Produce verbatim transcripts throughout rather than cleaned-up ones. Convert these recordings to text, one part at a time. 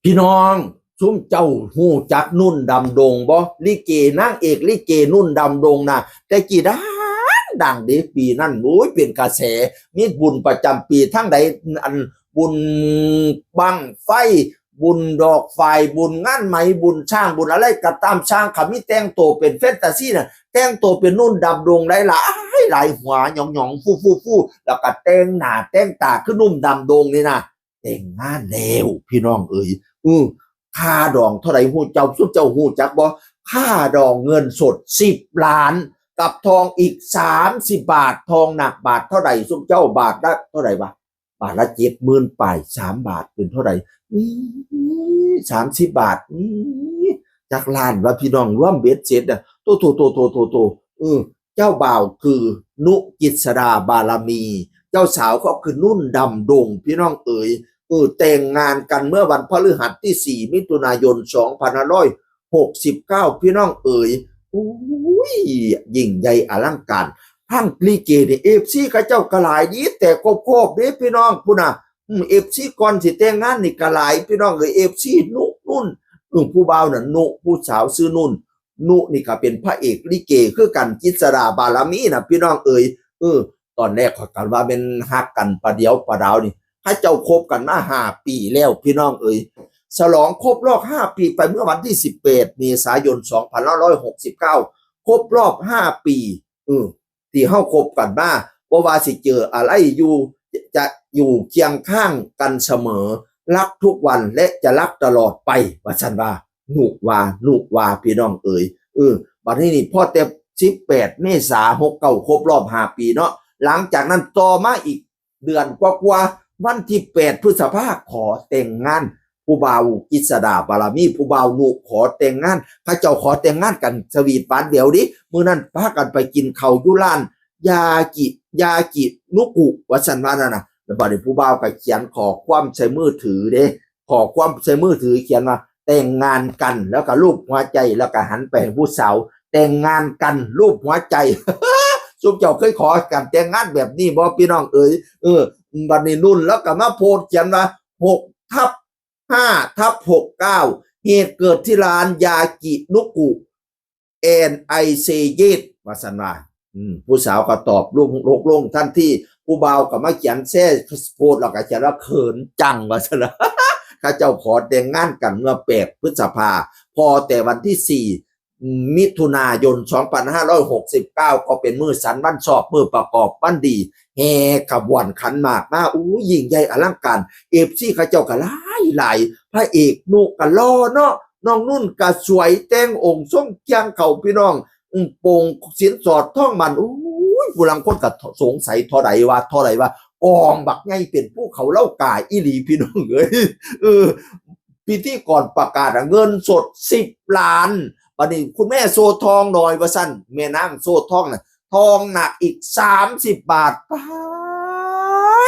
พี่น้อง ซุมเจ้าฮู้จักนุ่นดำดงบ่ ลิเกนางเอกลิเกนุ่นดำดงนะ แต่กี้ดังดังเด้ ปีนั้น โอ้ย เป็นกระแส มีบุญประจำปีทั้งใด อันบุญบั้งไฟ บุญดอกฝาย บุญงานไหม บุญช้าง บุญอะไรก็ตามช่าง เขามีแต่งตัวเป็นแฟนตาซีน่ะ แต่งตัวเป็นนุ่นดำดงหลายหลายหลายหัวหยองหยองฟู่ฟู่ฟู่ แล้วก็แต่งหน้าแต่งตาคือนุ่นดำดงนี่นะ แต่งงานแล้วพี่น้องเอ๋ย อือ ค่าดองเท่าไหร่ฮู้ เจ้า ซุมเจ้าฮู้จักบ่ ค่าดองเงินสดสิบล้าน กับทองอีกสามสิบบาท ทองหนักบาทเท่าไหร่ ซุมเจ้า บาทละเท่าไหร่วะ บาทละเจ็ดหมื่นปลาย สามบาทเป็นเท่าไหร่ นี่ สามสิบบาท นี่ จักล้านวะพี่น้อง รวมเบ็ดเสร็จน่ะ โต โต โต โต โต โต เออ เจ้าบ่าวคือนุกิษดาบารมี เจ้าสาวก็คือนุ่นดำดง พี่น้องเอ๋ย เออ แต่งงานกันเมื่อวันพฤหัสที่สี่มิถุนายนสองพันห้าร้อยหกสิบเก้า พี่น้องเอ๋ย อุ้ย ยิ่งใหญ่อลังการ ทั้งลิเกนี่ เอฟซี เขาเจ้าก็หลายดี แต่โคบๆเด้พี่น้อง พุ้นน่ะ อืม เอฟซี ก่อนสิแต่งงานนี่ก็หลาย พี่น้องเอ๋ย เอฟซี นุ นุ่น เออ ผู้บ่าวน่ะนุ ผู้สาวชื่อนุ่น นุนี่ก็เป็นพระเอกลิเกคือกัน กิษดาบารมีน่ะ พี่น้องเอ๋ย เออ ตอนแรกข้อยก็ว่าแม่นฮักกันประเดี๋ยวประดาวนี่ เขาเจ้าคบกันมาห้าปีแล้ว พี่น้องเอ๋ย ฉลองครบรอบห้าปีไปเมื่อวันที่สิบแปดเมษายนสองพันห้าร้อยหกสิบเก้า ครบรอบห้าปี เออ ที่เฮาคบกันมา บ่ว่าสิเจออะไรอยู่ จะอยู่เคียงข้างกันเสมอ รักทุกวันและจะรักตลอดไป ว่าซั่นว่า นุว่า นุว่า พี่น้องเอ๋ย เออ บัดนี้นี่พอแต่สิบแปดเมษาหกเก้า ครบรอบห้าปีเนาะ หลังจากนั้นต่อมาอีกเดือนกว่าๆ วันที่แปดพฤษภา ขอแต่งงาน ผู้บ่าวกิษดาบารมี ผู้บ่าวนุขอแต่งงาน เขาเจ้าขอแต่งงานกันสวีทหวานแหววเด้ มื้อนั้นพากันไปกินข้าวอยู่ร้านยากิ ยากินุกุ ว่าซั่นว่านั่นน่ะ แล้วบัดนี้ผู้บ่าวก็เขียนข้อความใส่มือถือเด้ ข้อความใส่มือถือเขียนว่า แต่งงานกัน แล้วก็รูปหัวใจ แล้วก็หันไปให้ผู้สาว แต่งงานกัน รูปหัวใจ ซุมเจ้าเคยขอกันแต่งงานแบบนี้บ่ พี่น้องเอ๋ย เออ บัดนี้นุ่นแล้วก็มาโพสต์เขียนว่า หกทับห้าทับหกเก้า เหตุเกิดที่ร้านยากินุกุ and I say yes ว่าซั่นว่า อืม ผู้สาวก็ตอบลง ลง ลงทันที ผู้บ่าวก็มาเขียนแซ่โพสต์ แล้วก็เขียนว่า เขินจัง ว่าซั่นล่ะ เขาเจ้าขอแต่งงานกันเมื่อแปดพฤษภา พอแต่วันที่สี่มิถุนายนสองพันห้าร้อยหกสิบเก้า ก็เป็นมื้อสันวันชอบ มื้อประกอบวันดี แห่ขบวนขันหมากมา อู้ ยิ่งใหญ่อลังการ เอฟซี เขาเจ้าก็หลายหลาย พระเอกนุก็หล่อเนาะ น้องนุ่นก็สวย แต่งองค์ทรงเคียงเข้า พี่น้อง อืม ปลงสินสอดทองหมั้น อู้ย ผู้ลางคนก็สงสัย เท่าใดวะ เท่าใดวะ กองบักใหญ่เป็นภูเขาเหล้ากาอีหลี พี่น้องเอ๋ย เออ พิธีกรประกาศอะ เงินสดสิบล้าน บัดนี้คุณแม่โซ่ทองหน่อย ว่าซั่น แม่นางโซ่ทองน่ะ ทองหนักอีกสามสิบบาท ป๊า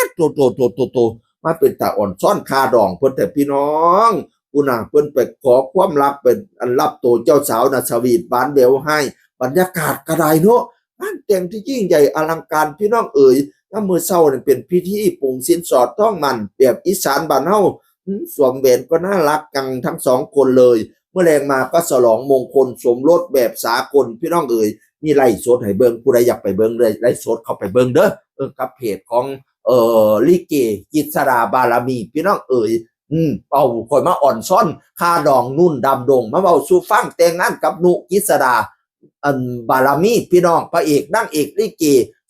ด โต โต โต โต โต มาเป็นตาอ่อนซ้อนค่าดองเพิ่นแท้พี่น้อง พุ้นน่ะ เพิ่นไปขอความรัก เป็นอันรับตัวเจ้าสาวน่ะ สวีทหวานแหววให้ บรรยากาศก็ได้เนาะ งานแต่งที่ยิ่งใหญ่อลังการ พี่น้องเอ๋ย ยามมื้อเช้านี่เป็นพิธีปลงสินสอดทองหมั้นแบบอีสานบ้านเฮา อืม สวมแหวนก็น่ารักกันทั้งสองคนเลย มื้อแลงมาก็ฉลองมงคลสมรสแบบสากล พี่น้องเอ๋ย มีไลฟ์สดให้เบิ่ง ผู้ใดอยากไปเบิ่งเลย ไลฟ์สดเข้าไปเบิ่งเด้อ เออ กับเพจของ เอ่อ ลิเกกิษดาบารมี พี่น้องเอ๋ย อืม เอาข้อยมาอ่อนซ้อนค่าดองนุ่นดำดง มาเว้าสู่ฟัง แต่งงานกับนุกิษดา อันบารมี พี่น้อง พระเอกนางเอกลิเก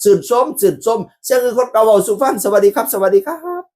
ชื่นชม ชื่นชม เสียงอื่นคนก็เว้าสู่ฟัง สวัสดีครับ สวัสดีครับ